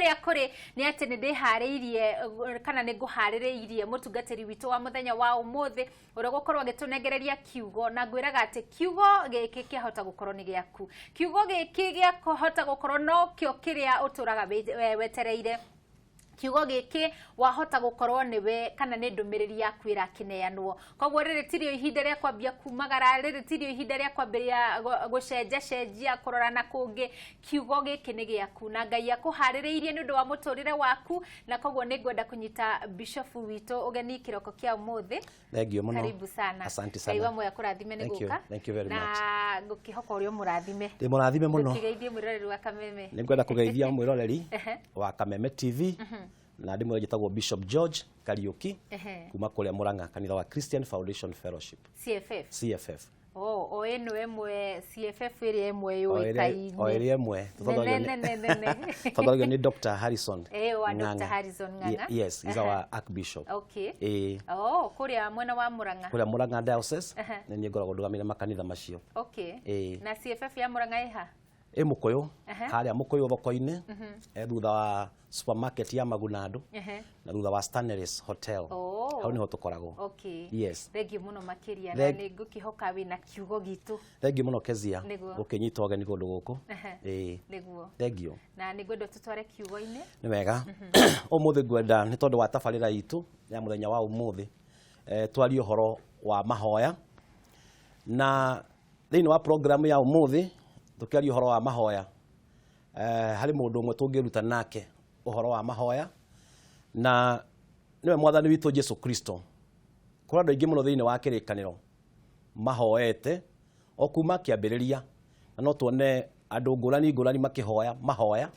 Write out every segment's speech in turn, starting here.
Ũrĩa kũrĩ nĩ atĩ nĩ ndĩharĩirie kana nĩ ngũharĩrĩirie mũtungatĩri witũ wa mũthenya wa ũmũthĩ ũrĩa ũgũkorwo agĩtũnengereria kiugo, na ngwĩraga atĩ kiugo gĩkĩ kĩahota gũkorwo nĩ gĩaku. Kiugo gĩkĩ gĩahota gũkorwo nokĩo kĩrĩa ũtũraga wetereire. Kiugo gĩkĩ wahota gũkorwo nĩwe kana nĩ ndũmĩrĩri yaku ĩrakĩneanwo. Koguo rĩrĩ tirio ihinda rĩa kwambia kumagara, rĩrĩ tirio ihinda rĩa kwambĩrĩria gũcenjacenjia kũrora na kũngĩ. Kiugo gĩkĩ nĩ gĩaku na Ngai akũharĩrĩirie nĩ ũndũ wa mũtũrĩre waku, na koguo nĩ ngwenda kũnyita bishofu witũ ũgeni kĩroko kĩa ũmũthĩ. Thank you mũno. Karibu sana. Asante sana. Ngai wa muoyo akũrathime nĩ Thank you. gũka. Thank you very na much. Ngũkĩhoka ũrĩa ũmũrathime. Ndĩ mũrathime mũno. Ngũkĩgeithie mwĩroreri wa Kameme. Nĩ ngwenda kũgeithia mwĩroreri wa Kameme TV na ndĩmwĩre njĩtagwo Bishop George Kariuki kuma kũrĩa Murang'a, kanitha wa Christian Foundation Fellowship. CFF. CFF. Oh, o ĩno ĩmwe CFF ĩrĩa ĩmwe O ĩrĩa yũĩkaine. O ĩrĩa ĩmwe Nene, nene, nene. tũthondagio nĩ Dr. Harrison wa Dr. Ng'ang'a. Harrison Ng'ang'a. Yes, he's our archbishop. Oh, kũrĩa mwena wa Murang'a. Kũrĩa Murang'a Diocese nĩ niĩ ngoragwo ndũgamĩrĩire makanitha macio. Na CFF ya Murang'a ĩha? Ĩ Mũkũyũ, harĩa Mũkũyũ thoko-inĩ, thutha wa supermarket ya Magunandu na thutha wa Stanley's Hotel. Oh. Hau niho tũkoragwo. Yes. Thank you mũno makĩria, na nĩ ngũkĩhoka wĩna kiugo gitũ. Thank you mũno, Kezia, gũkĩnyita ũgeni kũndũ gũkũ. Nĩguo. Thank you. Na nĩ ngwenda tũtware kiugo-inĩ. Nĩ wega. Ũmũthĩ ngwenda, nĩ tondũ wa tabarĩra itũ ya mũthenya wa ũmũthĩ, twarie ũhoro wa mahoya, na thĩinĩ wa program ya ũmũthĩ tũkĩaria ũhoro wa mahoya, harĩ mũndũ ũmwe tũngĩruta nake ũhoro wa mahoya, na nĩwe Mwathani witũ Jesu Kristo. Kũrĩ andũ aingĩ mũno thĩinĩ wa kĩrĩkanĩro mahoete o kuma kĩambĩrĩria, na no tuone andũ ngũrani ngũrani makĩhoya mahoya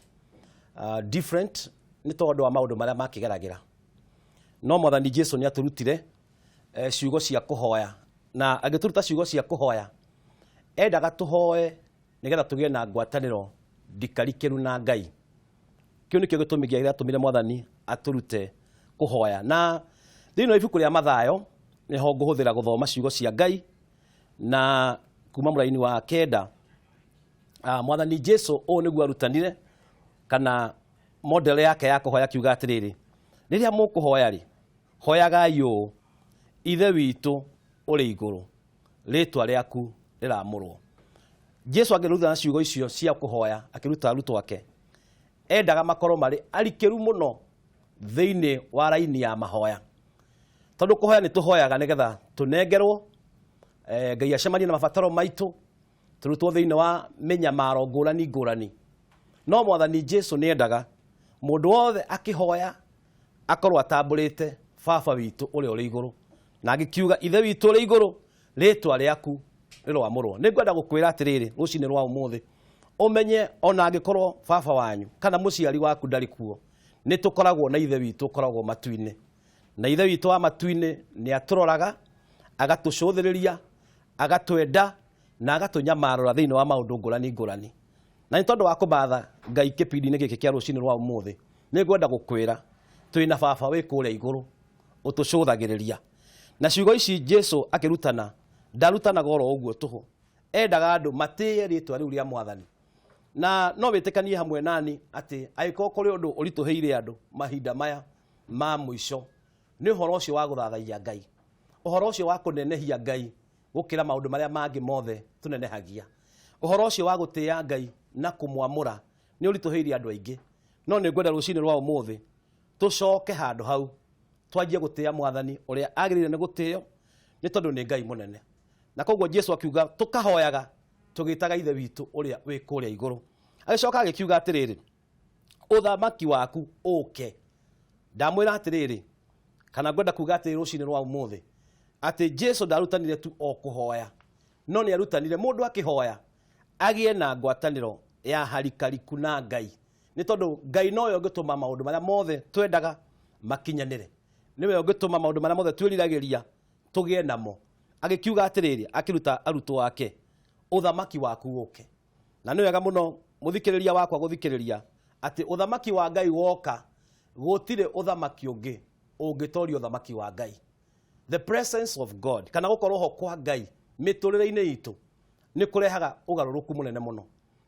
different nĩ tondũ wa maũndũ marĩa makĩgeragĩra. No Mwathani Jesu nĩ atũrutire ciugo cia kũhoya, na agĩtũruta ciugo cia kũhoya endaga tũhoe nĩgetha tũgĩe na ngwatanĩro ndikarikĩru na Ngai. Kĩu nĩkĩo gĩtũmi gĩa gĩatũmire Mwathani atũrute kũhoya. Na thĩinĩ wa ibuku rĩa Mathayo nĩho ngũhũthĩra gũthoma ciugo cia Ngai, na kuma mũraini wa 9, Mwathani Jesu ũũ nĩguo arutanire kana model yake ya kũhoya, akiuga atĩrĩrĩ, rĩrĩa mũkũhoya rĩ, hoyagai ũũ: Ithe witũ ũrĩ igũrũ, rĩtwa rĩaku rĩramũrwo. Jesu angĩruta ciugo icio cia kũhoya akĩruta arutwo ake, endaga makorwo marĩ arikĩru mũno thĩinĩ wa raini ya mahoya, tondũ kũhoya nĩ tũhoyaga nĩgetha tũnengerwo, Ngai acemanie na mabataro maitũ, tũrutwo thĩinĩ wa mĩnyamaro ngũrani ngũrani. No Mwathani Jesu nĩ endaga mũndũ wothe akĩhoya akorwo atambũrĩte Baba witũ ũrĩa ũrĩ igũrũ, na angĩkiuga, Ithe witũ ũrĩ igũrũ, rĩtwa rĩaku rĩroamũrwo. Nĩ ngwenda gũkwĩra atĩrĩrĩ rũcinĩ rwa ũmũthĩ, ũmenye ona angĩkorwo baba wanyu kana mũciari waku ndarĩ kuo, nĩ tũkoragwo na Ithe witũ ũkoragwo matu-inĩ, na Ithe witũ wa matu-inĩ nĩ atũroraga, agatũcũthĩrĩria, agatwenda na agatũnyamarũra thĩinĩ wa maũndũ ngũrani ngũrani. Na nĩ tondũ wa kũmatha Ngai kĩbindi-inĩ gĩkĩ kĩa rũcinĩ rwa ũmũthĩ, nĩ ngwenda gũkwĩra twĩna baba wĩ kũrĩa igũrũ ũtũcũthagĩrĩria. Na ciugo ici Jesu akĩrutana, ndarutanaga oro ũguo tũhũ, endaga andũ matĩe rĩtwa rĩu rĩa Mwathani. Na no wĩtĩkanie hamwe nani atĩ angĩkorwo kũrĩ ũndũ ũritũhĩire andũ mahinda maya ma mũico, nĩ ũhoro ũcio wa gũthathaiya Ngai, ũhoro ũcio wa kũnenehia Ngai gũkĩra maũndũ marĩa mangĩ mothe tũnenehagia, ũhoro ũcio wa gũtĩĩa Ngai na kũmwamũra nĩ ũritũhĩire andũ aingĩ. No nĩ ngwenda rũcinĩ rwa ũmũthĩ tũcoke handũ hau, twanjie gũtĩĩa Mwathani ũrĩa agĩrĩire nĩ gũtĩo, nĩ tondũ nĩ Ngai mũnene. Na koguo Jesu akiuga tũkahoyaga tũgĩtaga Ithe witũ ũrĩa wĩ kũrĩa igũrũ. Agĩcoka agĩkiuga atĩrĩrĩ, ũthamaki waku ũke. Ndamwĩra atĩrĩrĩ, kana ngwenda kuga atĩrĩ rũcinĩ rwa ũmũthĩ, atĩ Jesu ndarutanire tu o kũhoya, no nĩ arutanire mũndũ akĩhoya agĩe na ngwatanĩro ya harikariku na Ngai, nĩ tondũ Ngai nowe ũngĩtũma maũndũ marĩa mothe twendaga makinyanĩre, nĩwe ũngĩtũma maũndũ marĩa mothe twĩriragĩria tũgĩe namo. Agĩkiuga atĩrĩrĩ, akĩruta arutwo ake, ũthamaki waku ũke. Na nĩ wega mũno mũthikĩrĩria wakwa gũthikĩrĩria atĩ ũthamaki wa Ngai woka, gũtirĩ ũthamaki ũngĩ ũngĩtoria ũthamaki wa Ngai. The presence of God, kana gũkorwo ho kwa Ngai mĩtũrĩre-inĩ itũ, nĩ kũrehaga ũgarũrũku mũnene mũno.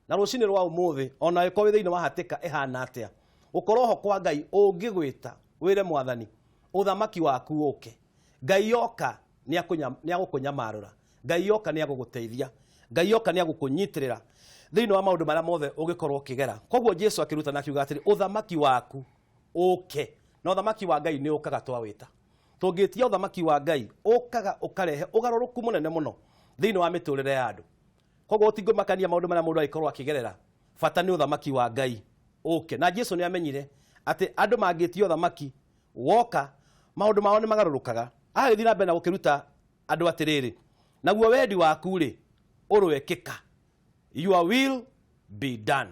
Na rũcinĩ rwa ũmũthĩ, ona ĩkorwo wĩ thĩinĩ wa hatĩka ĩhana atĩa, Gũkorwo ho kwa Ngai, ũngĩgwĩta wĩre Mwathani ũthamaki waku ũke, Ngai oka nĩ agũkũnyamarũra, Ngai oka nĩ agũgũteithia, Ngai oka nĩ agũkũnyitĩrĩra thĩinĩ wa maũndũ marĩa mothe ũngĩkorwo ũkĩgera. Koguo Jesu akĩrutana akiuga atĩrĩ, ũthamaki waku ũke. Na ũthamaki wa Ngai nĩ ũkaga twawĩta. Tũngĩtia ũthamaki wa Ngai, ũkaga ũkarehe ũgarũrũku mũnene mũno thĩinĩ wa mĩtũrĩre ya andũ. Koguo gũtingũmakania maũndũ marĩa mũndũ angĩkorwo akĩgerera, bata nĩ ũthamaki wa Ngai ũke. Na Jesu nĩ amenyire atĩ andũ mangĩtia ũthamaki woka, maũndũ mao nĩ magarũrũkaga. Agagĩthiĩ na mbere na gũkĩruta andũ atĩrĩrĩ, naguo wendi waku rĩ ũroekĩka, your will be done.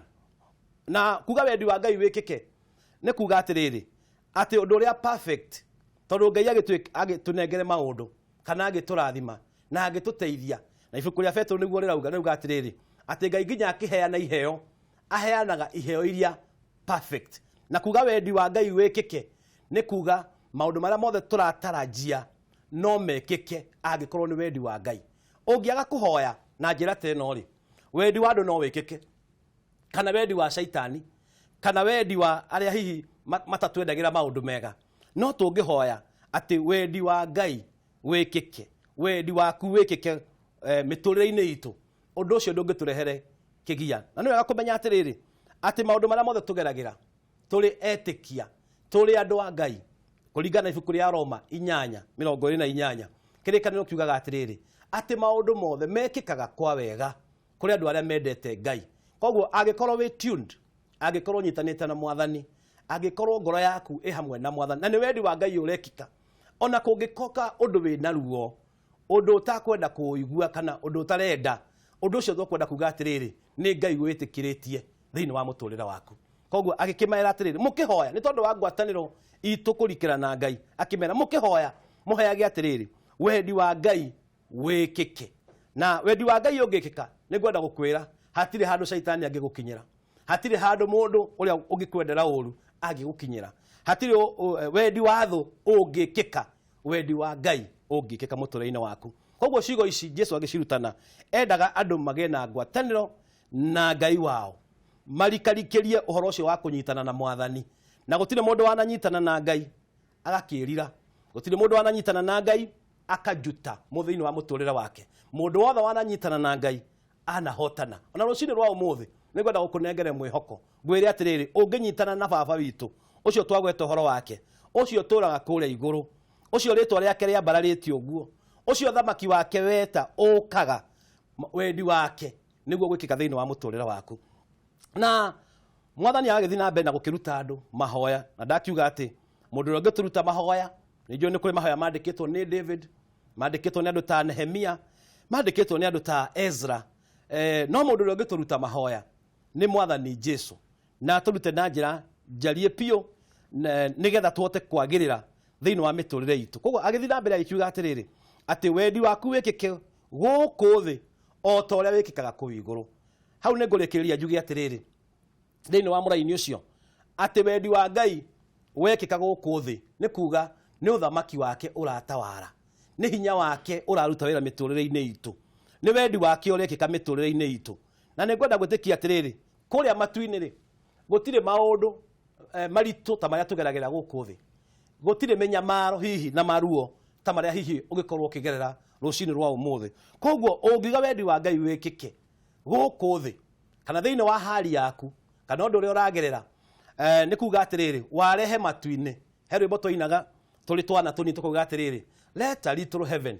Na kuga wendi wa Ngai wĩkĩke nĩ kuga atĩrĩrĩ, atĩ ũndũ ũrĩa perfect, tondũ Ngai agĩtũnengere maũndũ kana agĩtũrathima na agĩtũteithia, na ibuku rĩa Petero nĩguo rĩrauga, rĩrauga atĩrĩrĩ, atĩ Ngai nginya akĩheana iheo aheanaga iheo iria perfect. Na kuga wendi wa Ngai wĩkĩke nĩ kuga maũndũ marĩa mothe tũratarajia no mekĩke angĩkorwo nĩ wendi wa Ngai. Ũngĩaga kũhoya na njĩra ta ĩno rĩ, wendi wa andũ no wĩkĩke, kana wendi wa caitani, kana wendi wa arĩa hihi matatwendagĩra maũndũ mega. No tũngĩhoya atĩ wendi wa Ngai wĩkĩke, wendi waku wĩkĩke, mĩtũrĩre-inĩ itũ, ũndũ ũcio ndũngĩtũrehere kĩgia. Na nĩ wega kũmenya atĩrĩrĩ, atĩ maũndũ marĩa mothe tũgeragĩra tũrĩ etĩkia, tũrĩ andũ a Ngai, kũringana na ibuku rĩa Roma 8:28, kĩrĩkanĩro kiugaga atĩrĩrĩ, atĩ maũndũ mothe mekĩkaga kwa wega kũrĩ andũ arĩa mendete Ngai. Koguo angĩkorwo wĩ tuned, angĩkorwo ũnyitanĩte na Mwathani, angĩkorwo ngoro yaku ĩ hamwe na Mwathani, na nĩ wendi wa Ngai ũrekĩka, ona kũngĩkoka ũndũ wĩna ruo, ũndũ ũtakwenda kũũigua kana ũndũ ũtarenda, ũndũ ũcio tũkwenda kuga atĩrĩrĩ, nĩ Ngai wĩtĩkĩrĩtie thĩinĩ wa mũtũrĩre waku. Koguo agĩkĩmera atĩrĩrĩ, mũkĩhoya, nĩ tondũ wa ngwatanĩro itũ kũrikĩra na Ngai, akĩmera mũkĩhoya mũheage atĩrĩrĩ, wendi wa Ngai wĩkĩke. Na wendi wa Ngai ũngĩkĩka, nĩ ngwenda gũkwĩra hatirĩ handũ caitani angĩgũkinyĩra, hatirĩ handũ mũndũ ũrĩa ũngĩkwendera ũru angĩgũkinyĩra, hatirĩ wendi wa thũ ũngĩkĩka, wendi wa Ngai ũngĩkĩka mũtũrĩre-inĩ waku. Koguo ciugo ici Jesu agĩcirutana, endaga andũ magĩe na ngwatanĩro na Ngai wao, marikarikĩrie ũhoro ũcio wa kũnyitana na Mwathani. Na gũtirĩ mũndũ wananyitana na Ngai agakĩrira, gũtirĩ mũndũ wananyitana na Ngai akajuta mũthĩinĩ wa mũtũrĩre wake. Mũndũ wothe wananyitana na Ngai anahotana. Ona rũcinĩ rwa ũmũthĩ nĩngwenda gũkũnengere mwĩhoko, ngwĩre atĩrĩrĩ, ũngĩnyitana na baba witũ ũcio twagweta ũhoro wake, ũcio ũtũraga kũrĩa igũrũ, ũcio rĩtwa rĩake rĩambararĩtio ũguo, ũcio thamaki wake weta ũkaga, wendi wake nĩguo gwĩkĩka thĩinĩ wa mũtũrĩre waku. Na Mwathani agagĩthiĩ na mbere na gũkĩruta andũ mahoya, na ndakiuga atĩ mũndũ ũrĩa ũngĩtũruta mahoya, nĩ njũĩ nĩ kũrĩ mahoya mandĩkĩtwo nĩ David, mandĩkĩtwo nĩ andũ ta Nehemia, mandĩkĩtwo nĩ andũ ta Ezra, no mũndũ ũrĩa ũngĩtũruta mahoya nĩ Mwathani Jesu, na atũrute na njĩra njariĩ biũ, nĩgetha tũhote kwagĩrĩra thĩinĩ wa mĩtũrĩre itũ. Koguo agĩthiĩ na mbere agĩkiuga atĩrĩrĩ, atĩ wendi waku wĩkĩke gũkũ thĩ o ta ũrĩa wĩkĩkaga kũu igũrũ. Hau nĩ ngũrĩkĩrĩria njuge atĩrĩrĩ, thĩinĩ wa mũraini ũcio, atĩ wendi wa Ngai wekĩka gũkũ thĩ nĩ kuga nĩ ũthamaki wake ũratawara, nĩ hinya wake ũraruta wĩra mĩtũrĩre-inĩ itũ, nĩ wendi wake ũrekĩka mĩtũrĩre-inĩ itũ. Na nĩ ngwenda gwĩtĩkia atĩrĩrĩ, kũrĩa matu-inĩ rĩ, gũtirĩ maũndũ maritũ ta marĩa tũgeragĩra gũkũ thĩ, gũtirĩ mĩnyamaro hihi na maruo ta marĩa hihi ũngĩkorwo ũkĩgerera rũcinĩ rwa ũmũthĩ. Koguo ũngiuga wendi wa Ngai wĩkĩke gũkũ thĩ kana thĩinĩ wa hali yaku kana ũndũ ũrĩa ũragerera, nĩ kuga atĩrĩrĩ, warehe matu-inĩ. He rwĩmbo twainaga tũrĩ twana tũnini tũkauga atĩrĩrĩ, let a little heaven,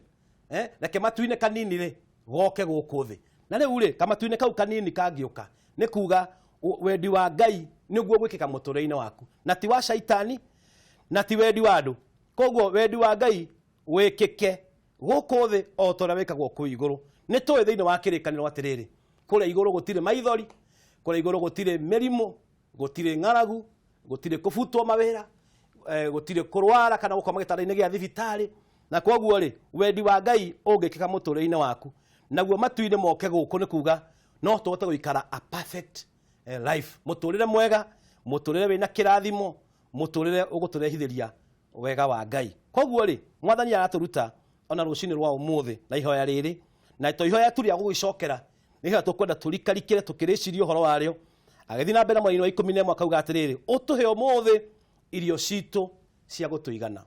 reke matu-inĩ kanini rĩ goke gũkũ thĩ. Na rĩu rĩ, kamatu-inĩ kau kanini kangĩũka, nĩ kuga wendi wa Ngai nĩguo gwĩkĩka mũtũrĩre-inĩ waku, na ti wa caitani, na ti wendi wa andũ. Koguo wendi wa Ngai wĩkĩke gũkũ thĩ o ta ũrĩa wĩkagwo kũu igũrũ. Nĩ tũĩ thĩinĩ wa kĩrĩkanĩro atĩrĩrĩ, kũrĩa igũrũ gũtirĩ maithori, kũrĩa igũrũ gũtirĩ mĩrimũ, gũtirĩ ng'aragu, gũtirĩ kũbutwo mawĩra, gũtirĩ kũrwara kana gũkoma gĩtanda-inĩ gĩa thibitarĩ. Na koguo rĩ, wendi wa Ngai ũngĩkĩka mũtũrĩre-inĩ waku, naguo matu-inĩ moke gũkũ, nĩ kuga no tũhote gũikara a perfect life, mũtũrĩre mwega, mũtũrĩre wĩna kĩrathimo, mũtũrĩre ũgũtũrehithĩria wega wa Ngai. Koguo rĩ, Mwathani aratũruta ona rũcinĩ rwa ũmũthĩ na ihoya rĩrĩ, na to ihoya tu rĩa gũgĩcokera, nĩ ihoya tũkwenda tũrikarikĩre tũkĩrĩciria ũhoro warĩo, Agĩthiĩ na mbere mweri wa 11 akauga atĩrĩrĩ, ũtũhe ũmũthĩ irio citũ cia gũtũigana.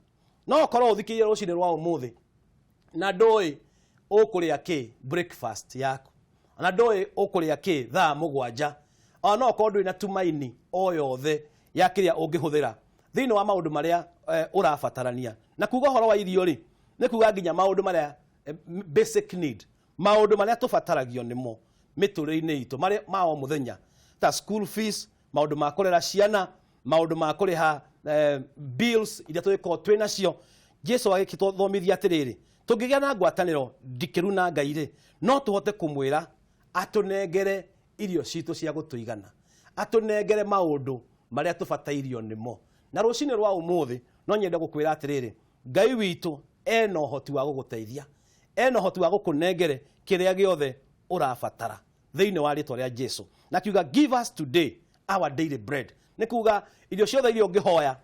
No ũkorwo ũthikĩrĩire rũcinĩ rwa ũmũthĩ na ndũĩ ũkũrĩa kĩ breakfast yaku, na ndũĩ ũkũrĩa kĩ thaa 7, ona no ũkorwo ndũrĩ na tumaini o yothe ya kĩrĩa ũngĩhũthĩra thĩinĩ wa maũndũ marĩa ũrabatarania. Na kuga ũhoro wa irio rĩ, nĩ kuga nginya maũndũ marĩa basic need, maũndũ marĩa tũbataragio nĩmo mĩtũrĩre-inĩ itũ marĩa ma o mũthenya, ta school fees, maũndũ ma kũrera ciana, maũndũ ma kũrĩha bills iria tũgĩkorwo twĩ nacio. Jesu agĩkĩtũthomithia atĩrĩrĩ, tũngĩgĩa na ngwatanĩro ndikĩru na Ngai rĩ, no tũhote kũmwĩra atũnengere irio citũ cia gũtũigana, atũnengere maũndũ marĩa tũbatairio nĩmo. Na rũcinĩ rwa ũmũthĩ no nyende gũkwĩra atĩrĩrĩ, Ngai witũ ena ũhoti wa gũgũteithia, ena ũhoti wa gũkũnengere kĩrĩa gĩothe ũrabatara thĩinĩ wa rĩtwa rĩa Jesu. Na kiuga give us today our daily bread nĩ kuga irio ciothe iria ũngĩhoya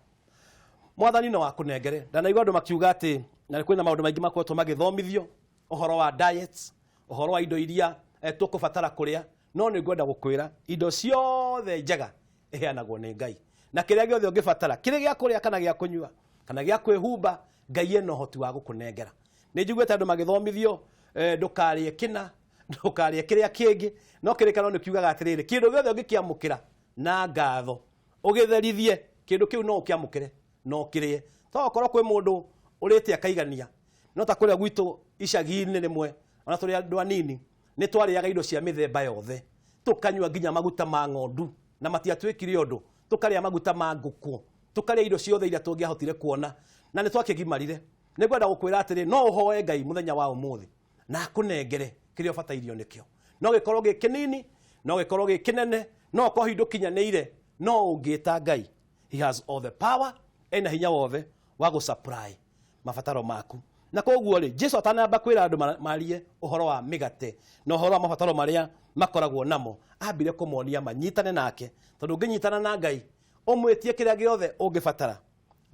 Mwathani no akũnengere. Ndanaigua andũ makiuga atĩ na kwĩna maũndũ maingĩ makoretwo magĩthomithio ũhoro wa diets, ũhoro wa indo iria tũkũbatara kũrĩa, no nĩ ngwenda gũkwĩra indo ciothe njega iheanagwo nĩ Ngai, na kĩrĩa gĩothe ũngĩbatara, kĩrĩ gĩa kũrĩa kana gĩa kũnyua kana gĩa kwĩhumba, Ngai ena ũhoti wa gũkũnengera. Nĩ njiguĩte andũ magĩthomithio ndũkarĩe kĩna, ndũkarĩe kĩrĩa kĩngĩ, no kĩrĩkanĩro nĩ kiugaga atĩrĩrĩ, kĩndũ gĩothe ũngĩkĩamũkĩra na ngatho ũgĩtherithie, kĩndũ kĩu no ũkĩamũkĩre na ũkĩrĩe. To okorwo kwĩ mũndũ ũrĩte akaigania, no ta kũrĩa gwitũ icagi-inĩ rĩmwe ona tũrĩ andũ anini nĩ twarĩaga indo cia mĩthemba yothe, tũkanyua nginya maguta ma ng'ondu na matiatuĩkire ũndũ, tũkarĩa maguta ma ngũkũ, tũkarĩa indo ciothe iria tũngĩahotire kuona, na nĩ twakĩgimarire. Nĩ ngwenda gũkwĩra atĩrĩ, no ũhoe Ngai mũthenya wa ũmũthĩ na akũnengere kĩrĩa ũbatairio nĩkĩo. No gĩkorwo gĩ kĩnini, no gĩkorwo gĩ kĩnene, no ũkorwo hihi ndũkinyanĩire, no ũngĩta Ngai, he has all the power, ena hinya wothe wa gũ supply mabataro maku. Na koguo rĩ, Jesu atanamba kwĩra andũ marie ũhoro wa mĩgate na ũhoro wa mabataro marĩa makoragwo namo, ambire kũmonia manyitane nake, tondũ ũngĩnyitana na Ngai ũmwĩtie kĩrĩa gĩothe ũngĩbatara,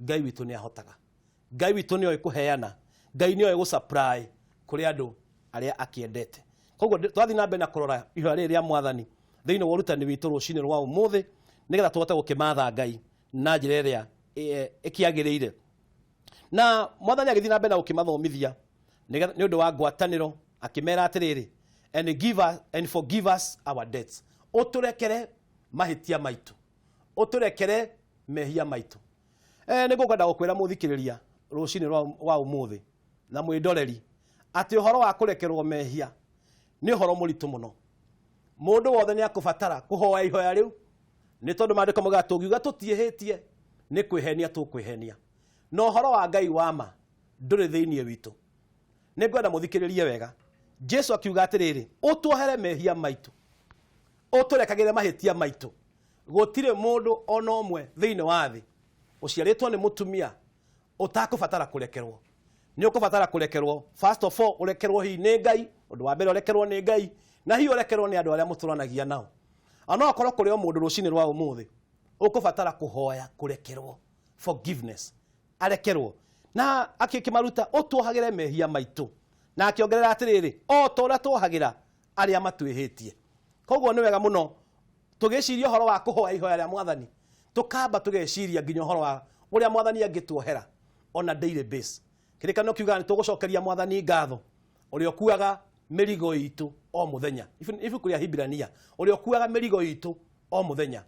Ngai witũ nĩ ahotaga, Ngai witũ nĩ oĩ kũheana, Ngai nĩ oĩ gũ supply kũrĩ andũ arĩa akĩendete. Koguo twathiĩ na mbere na kũrora ihoya rĩrĩ rĩa Mwathani thĩinĩ wa ũrutani witũ rũcinĩ rwa ũmũthĩ, nĩgetha tũhote gũkĩmatha Ngai na njĩra ĩrĩa ĩkĩagĩrĩire. Na Mwathani agĩthiĩ na mbere na gũkĩmathomithia nĩ ũndũ wa ngwatanĩro, akĩmera atĩrĩrĩ, and give us, and forgive us our debts, ũtũrekere mahĩtia maitũ, ũtũrekere mehia maitũ. Nĩ ngũkwenda gũkwĩra mũthikĩrĩria rũcinĩ rwa ũmũthĩ na mwĩndoreri atĩ ũhoro wa kũrekerwo mehia nĩ ũhoro mũritũ mũno. Mũndũ wothe nĩ akũbatara kũhoya ihoya rĩu, nĩ tondũ maandĩko maugaga tũngiuga tũtiĩhĩtie nĩ kwĩhenia tũkwĩhenia, na ũhoro wa Ngai wa ma ndũrĩ thĩinĩ witũ. Nĩ ngwenda mũthikĩrĩrie wega. Jesu akiuga atĩrĩrĩ, ũtuohere mehia maitũ, ũtũrekagĩre mahĩtia maitũ. Gũtirĩ mũndũ ona ũmwe thĩinĩ wa thĩ ũciarĩtwo nĩ mũtumia ũtakũbatara kũrekerwo. Nĩ ũkũbatara kũrekerwo, first of all ũrekerwo hihi nĩ Ngai, ũndũ wa mbere ũrekerwo nĩ Ngai, na hihi ũrekerwo nĩ andũ arĩa mũtũranagia nao. Ona okorwo kũrĩ o mũndũ rũcinĩ rwa ũmũthĩ ũkũbatara kũhoya kũrekerwo, forgiveness, arekerwo. Na akĩmaruta ũtuohagĩre mehia maitũ, na akĩongerera atĩrĩrĩ, o ta ũrĩa tuohagĩra arĩa matwĩhĩtie. Koguo nĩ wega mũno tũgĩciria ũhoro wa kũhoya ihoya rĩa Mwathani, tũkamba tũgeciria nginya ũhoro wa ũrĩa Mwathani angĩtuohera on a daily basis. Kĩrĩkanĩro kiugaga nĩ tũgũcokeria Mwathani ngatho ũrĩa ũkuaga mĩrigo itũ o mũthenya. Ibuku rĩa Hibirania, ũrĩa ũkuaga mĩrigo itũ o mũthenya.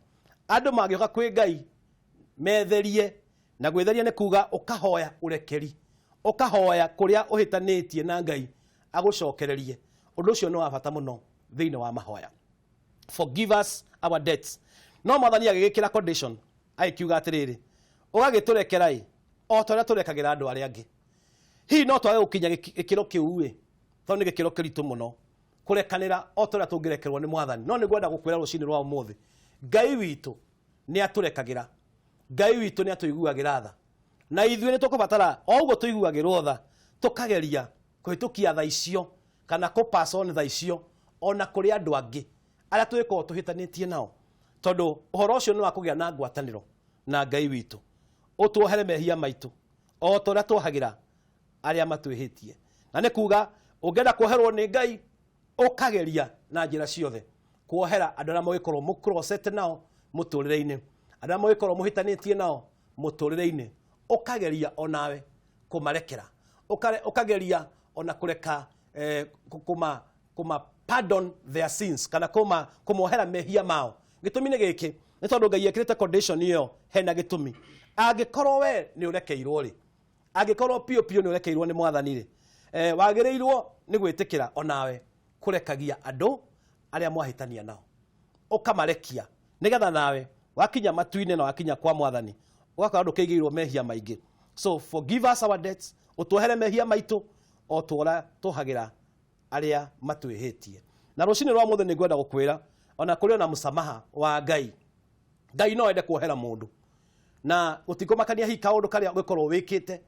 Andũ mangĩũka kwĩ Ngai metherie, na gwĩtheria nĩ kuga ũkahoya ũrekeri, ũkahoya kũrĩa ũhĩtanĩtie na Ngai agũcokererie. Ũndũ ũcio nĩ wa bata mũno thĩinĩ wa mahoya. Forgive us our debts. No Mwathani agĩgĩkĩra condition, agĩkiuga atĩrĩrĩ, ũgagĩtũrekera ĩ o ta ũrĩa tũrekagĩra andũ arĩa angĩ. Hihi no twage gũkinya gĩkĩro kĩu ĩ, tondũ nĩ gĩkĩro kĩritũ mũno kũrekanĩra o ta ũrĩa tũngĩrekerwo nĩ Mwathani. No nĩ ngwenda gũkwĩra rũcinĩ rwa ũmũthĩ, Ngai witũ nĩ atũrekagĩra, Ngai witũ nĩ atũiguagĩra tha, na ithuĩ nĩ tũkũbatara o ũguo tũiguagĩrwo tha, tũkageria kũhĩtũkia tha icio kana kũ pass on tha icio ona kũrĩ andũ angĩ arĩa tũgĩkorwo tũhĩtanĩtie nao, tondũ ũhoro ũcio nĩ wa kũgĩa na ngwatanĩro na Ngai witũ. Ũtuohere mehia maitũ o ta ũrĩa tuohagĩra arĩa matwĩhĩtie. Na nĩ kuga ũngĩenda kuoherwo nĩ Ngai, ũkageria na njĩra ciothe. Kuohera andũ arĩa mũgĩkorwo mũkrocete nao mũtũrĩre-inĩ, andũ arĩa mũgĩkorwo mũhĩtanĩtie nao mũtũrĩre-inĩ, ũkageria onawe kũmarekera, ũkageria ona kũreka kũma pardon their sins, kana kũmohera mehia mao. Gĩtũmi nĩ gĩkĩ, nĩ tondũ Ngai ekĩrĩte condition ĩyo hena gĩtũmi. Angĩkorwo we nĩ ũrekeirwo rĩ, angĩkorwo piũ piũ nĩ ũrekeirwo nĩ Mwathani rĩ, wagĩrĩirwo nĩ gwĩtĩkĩra onawe kũrekagia andũ arĩa mwahĩtania nao, ũkamarekia nĩgetha nawe wakinya matu-inĩ na wakinya kwa Mwathani ũgakorwo ndũkĩigĩirwo mehia maingĩ. So forgive us our debts, ũtuohere mehia maitũ o tũrĩa tũhagĩra arĩa matwĩhĩtie. Na rũcinĩ rwa mũthĩ nĩ ngwenda gũkwĩra ona kũrĩ ona mũsamaha wa Ngai. Ngai no ende kuohera mũndũ, na gũtikũmakania hihi kaũndũ karĩa ũngĩkorwo wĩkĩte,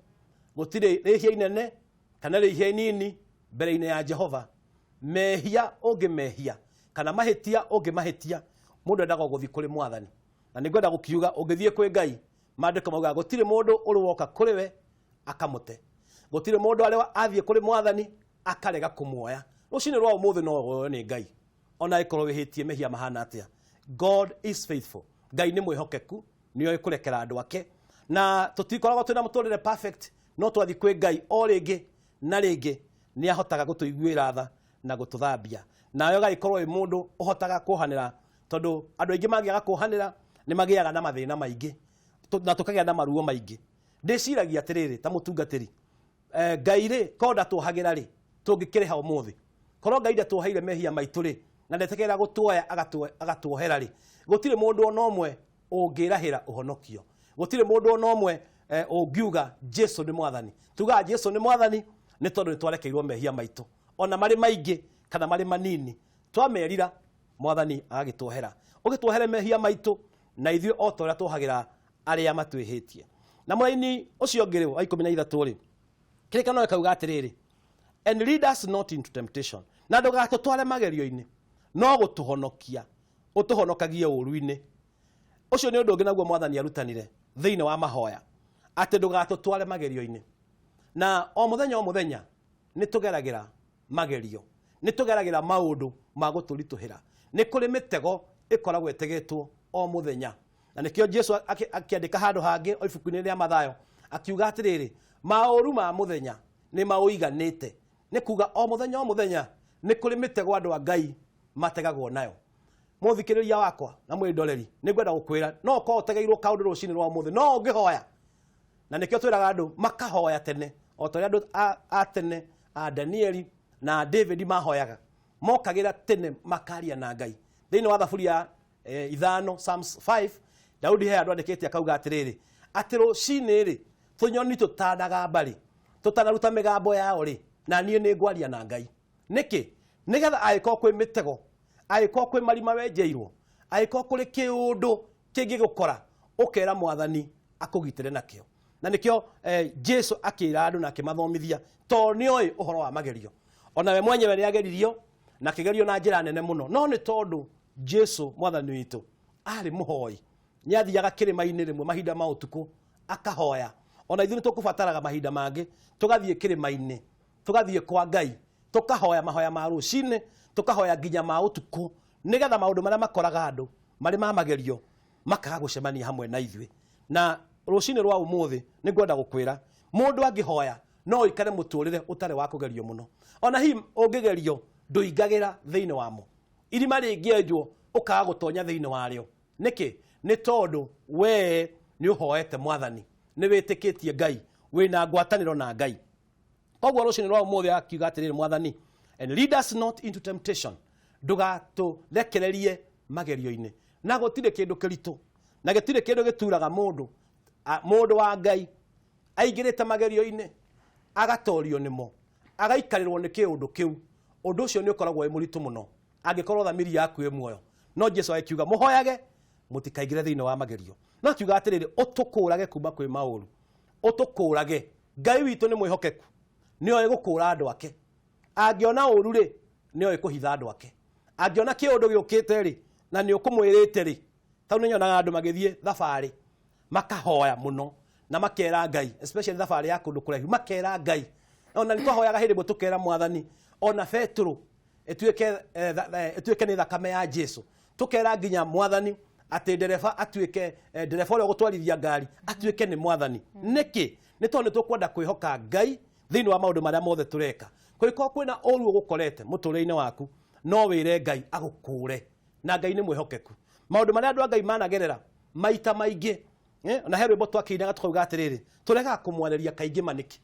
gũtirĩ rĩhia inene kana rĩhia inini mbere-inĩ ya Jehova. Mehia ũngĩmehia kana mahĩtia ũngĩmahĩtia, mũndũ endaga gũthiĩ kũrĩ Mwathani. Na nĩ ngwenda gũkiuga ũngĩthiĩ kwĩ Ngai, maandĩko maugaga gũtirĩ mũndũ ũrĩ woka kũrĩ we akamũte, gũtirĩ mũndũ arĩ athiĩ kũrĩ Mwathani akarega kũmuoya. Rũcinĩ rwa ũmũthĩ no woywo nĩ Ngai ona ĩkorwo wĩhĩtie mehia mahana atĩa. God is faithful. Ngai nĩ mwĩhokeku, nĩ oĩ kũrekera andũ ake, na tũtikoragwo twĩna mũtũrĩre perfect, no twathiĩ kwĩ Ngai o rĩngĩ na rĩngĩ nĩ ahotaga gũtũiguĩra tha na gũtũthambia. Nawe ũgagĩkorwo wĩ mũndũ ũhotaga kuohanĩra, tondũ andũ aingĩ mangĩaga kuohanĩra nĩ magĩaga na mathĩna maingĩ na tũkagĩa na maruo maingĩ. Ndĩciragia atĩrĩrĩ, ta mũtungatĩri, Ngai rĩ, korwo ndatwohagĩra rĩ, tũngĩkĩrĩha ũmũthĩ? Korwo Ngai ndatwoheire mehia maitũ rĩ, na ndetĩkĩra gũtuoya agatuohera rĩ, gũtirĩ mũndũ ona ũmwe ũngĩrahĩra ũhonokio, gũtirĩ mũndũ ona ũmwe ũngiuga Jesu nĩ Mwathani. Tugaga Jesu nĩ Mwathani nĩ tondũ nĩ twarekeirwo mehia maitũ, ona marĩ maingĩ kana marĩ manini, twamerira Mwathani agagĩtuohera. Ũgĩtuohere mehia maitũ na ithuĩ o ta ũrĩa tuohagĩra arĩa matwĩhĩtie. Na mũraini ũcio ũngĩ rĩ, wa 13 rĩ, kĩrĩkanĩro gĩkauga atĩrĩrĩ, and lead us not into temptation, na ndũgatũtware magerio-inĩ, no gũtũhonokia ũtũhonokagie ũũru-inĩ. Ũcio nĩ ũndũ ũngĩ naguo Mwathani arutanire thĩinĩ wa mahoya, atĩ ndũgatũtware magerio-inĩ. Na o mũthenya o mũthenya nĩ tũgeragĩra magerio, nĩ tũgeragĩra maũndũ ma gũtũritũhĩra, nĩ kũrĩ mĩtego ĩkoragwo ĩtegetwo o mũthenya. Na nĩkĩo Jesu akĩandĩka handũ hangĩ o ibuku-inĩ rĩa Mathayo akiuga atĩrĩrĩ, maũru ma mũthenya nĩ maũiganĩte. Nĩ kuga o mũthenya o mũthenya nĩ kũrĩ mĩtego andũ a Ngai mategagwo nayo. Mũthikĩrĩria wakwa na mwĩndoreri, nĩ ngwenda gũkwĩra no ũkorwo ũtegeirwo kaũndũ rũcinĩ rwa ũmũthĩ, no ũngĩhoya. Na nĩkĩo twĩraga andũ makahoya tene, o ta ũrĩa andũ a tene a Danieli na David mahoyaga, mokagĩra tene makaria na Ngai. Thĩinĩ wa thaburi ya 5, Psalms 5, Daudi he handũ andĩkĩte akauga atĩrĩrĩ, atĩ rũcinĩ rĩ, tũnyoni tũtanagamba rĩ, tũtanaruta mĩgambo yao rĩ, na niĩ nĩ ngwaria na Ngai. Nĩkĩ? Nĩgetha angĩkorwo kwĩ mĩtego, angĩkorwo kwĩ marima wenjeirwo, angĩkorwo kũrĩ kĩũndũ kĩngĩgũkora, ũkera Mwathani akũgitĩre nakĩo. Na nĩkĩo Jesu akĩra andũ na akĩmathomithia, tondũ nĩoĩ ũhoro wa magerio. Ona we mwenyewe nĩageririo na akĩgerio na njĩra nene mũno, no nĩ tondũ Jesu Mwathani witũ arĩ mũhoi, nĩathiaga kĩrĩma-inĩ rĩmwe mahinda ma ũtukũ akahoya. Ona ithuĩ nĩtũkũbataraga mahinda mangĩ tũgathiĩ kĩrĩma-inĩ, tũgathiĩ kwa Ngai, tũkahoya mahoya ma rũcinĩ, tũkahoya nginya ma ũtukũ, nĩgetha maũndũ marĩa makoraga andũ marĩ ma magerio makaga gũcemania hamwe na ithuĩ. Na rũcinĩ rwa ũmũthĩ nĩ ngwenda gũkwĩra, mũndũ angĩhoya no ũikare mũtũrĩre ũtarĩ wa kũgerio mũno. Ona hihi ũngĩgerio ndũingagĩra thĩinĩ wamo. Irima rĩngĩenjwo ũkaga gũtonya thĩinĩ warĩo. Nĩkĩ? Nĩ tondũ we nĩ ũhoete Mwathani, nĩ wĩtĩkĩtie Ngai, wĩna ngwatanĩro na Ngai. Koguo rũcinĩ rwa ũmũthĩ akiuga atĩrĩrĩ, Mwathani, and lead us not into temptation, ndũgatũrekererie magerio-inĩ. Na gũtirĩ kĩndũ kĩritũ, na gũtirĩ kĩndũ gĩturaga mũndũ, mũndũ wa Ngai aingĩrĩte magerio-inĩ, agatorio nĩmo, agaikarĩrwo nĩ kĩũndũ kĩu. Ũndũ ũcio nĩ ũkoragwo wĩ mũritũ mũno angĩkorwo thamiri yaku ĩ muoyo. No Jesu agĩkiuga mũhoyage mũtikaingĩre thĩinĩ wa magerio. No akiuga atĩrĩrĩ, ũtũkũrage kuma kwĩ maũru, ũtũkũrage. Ngai witũ nĩ mwĩhokeku, nĩ oĩ gũkũra andũ ake. Angĩona ũru rĩ, nĩ oĩ kũhitha andũ ake. Angĩona kĩũndũ gĩũkĩte rĩ, na nĩ ũkũmwĩrĩte rĩ, tondũ nĩ nyonaga andũ magĩthiĩ thabarĩ makahoya mũno na makera Ngai, especially thabarĩ ya kũndũ kũraihu, makera Ngai. Ona nĩ twahoyaga hĩndĩ ĩmwe tũkera Mwathani, ona Petero ĩtuĩke ĩtuĩke nĩ thakame ya Jesu. Tũkera nginya mwathani atĩ ndereba atuĩke ndereba ũrĩa ũgũtwarithia ngari atuĩke nĩ mwathani. Nĩkĩ? Nĩ tondũ nĩ tũkwenda kwĩhoka Ngai thĩinĩ wa maũndũ marĩa mothe tũreka. Kũngĩkorwo kwĩna ũru ũgũkorete mũtũrĩre-inĩ waku, no wĩre Ngai agũkũre, na Ngai nĩ mwĩhokeku. Maũndũ marĩa andũ a Ngai managerera maita maingĩ, na he rwĩmbo twakĩinaga tũkauga atĩrĩrĩ, tũregaga kũmwarĩria kaingĩ ma nĩkĩ?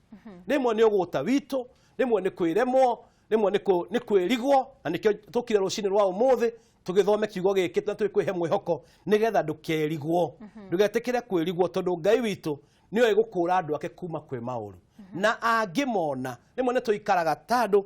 Rĩmwe nĩ ũgũta witũ, rĩmwe nĩ kwĩremwo, rĩmwe nĩ kwĩrigwo, na nĩkĩo tũkire rũcinĩ rwa ũmũthĩ tũgĩthome kiugo gĩkĩ na tũkwĩhe mwĩhoko nĩgetha ndũkerigwo, ndũgetĩkĩre kwĩrigwo, tondũ Ngai witũ nĩoĩ gũkũra andũ ake kuma kwĩ maũru. Na angĩmona, rĩmwe nĩ tũikaraga ta andũ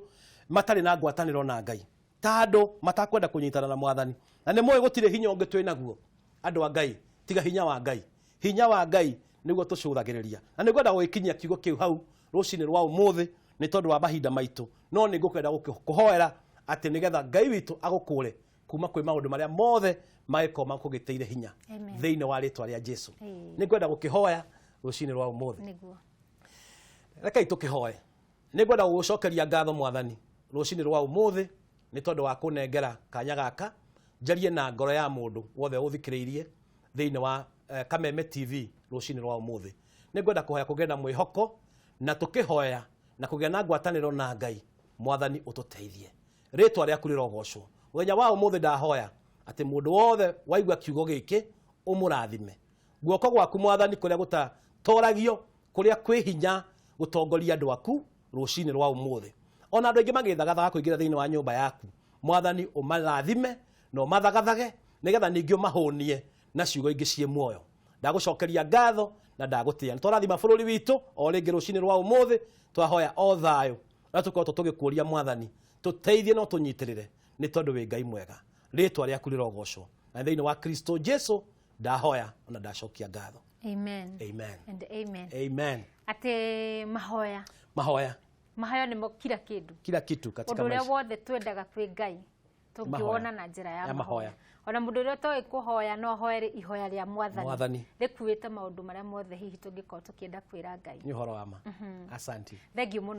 matarĩ na ngwatanĩro na Ngai, ta andũ matakwenda kũnyitana na mwathani, na nĩ moĩ gũtirĩ hinya ũngĩ twĩ naguo andũ a Ngai tiga hinya wa Ngai. Hinya wa Ngai nĩguo tũcũthagĩrĩria, na nĩngwenda gũgĩkinyia kiugo kĩu hau rũcinĩ rwa ũmũthĩ nĩ tondũ wa mahinda maitũ, no nĩ ngũkwenda kũhoera atĩ nĩgetha Ngai witũ agũkũre kuma kwĩ maũndũ marĩa mothe mangĩkorwo makũgĩtĩire hinya thĩinĩ wa rĩtwa rĩa Jesu. Nĩngwenda gũkĩhoya rũcinĩ rwa ũmũthĩ. Rekei tũkĩhoe. Nĩngwenda gũgũcokeria ngatho mwathani rũcinĩ rwa ũmũthĩ nĩ tondũ wa kũnengera kanya gaka njarie na ngoro ya mũndũ wothe ũthikĩrĩirie thĩinĩ wa Kameme TV rũcinĩ rwa ũmũthĩ. Nĩngwenda kũhoya kũgĩe na mwĩhoko, na tũkĩhoya na kũgĩa na ngwatanĩro na Ngai, mwathani ũtũteithie. Rĩtwa rĩaku rĩrogocwo. Mũthenya wa ũmũthĩ ndahoya atĩ mũndũ wothe waigua kiugo gĩkĩ ũmũrathime. Guoko gwaku mwathani kũrĩa gũtatoragio, kũrĩa kwĩ hinya gũtongoria andũ aku rũcinĩ rwa ũmũthĩ. Ona andũ aingĩ magĩthagathaga kũingĩra thĩinĩ wa nyũmba yaku, mwathani ũmarathime na ũmathagathage nĩgetha ningĩ ũmahũnie na ciugo ingĩ ciĩ muoyo. Ndagũcokeria ngatho na ndagũtĩa. Nĩtwarathima bũrũri witũ o rĩngĩ rũcinĩ rwa ũmũthĩ, twahoya o thayũ na tũkorwo tũgĩkũria mwathani tũteithie na ũtũnyitĩrĩre nĩ tondũ wĩ Ngai mwega. Rĩtwa rĩaku rĩrogocwo, na thĩinĩ wa Kristo Jesu ndahoya ona ndacokia ngatho. Amen. Amen. And amen. Amen. Atĩ mahoya. Mahoya. Mahoya nĩmo kila kitu. Kila kitu katika maisha. Ũndũ ũrĩa maisha. wothe twendaga kwĩ Ngai tũngĩwona na njĩra ya mahoya. Ona mũndũ ũrĩa ũtoĩ kũhoya no ahoere ihoya rĩa mwathani rĩkuĩte maũndũ marĩa mothe hihi tũngĩkorwo tũkĩenda kwĩra Ngai. Nĩ ũhoro wa ma. Asante. Thank you mũno.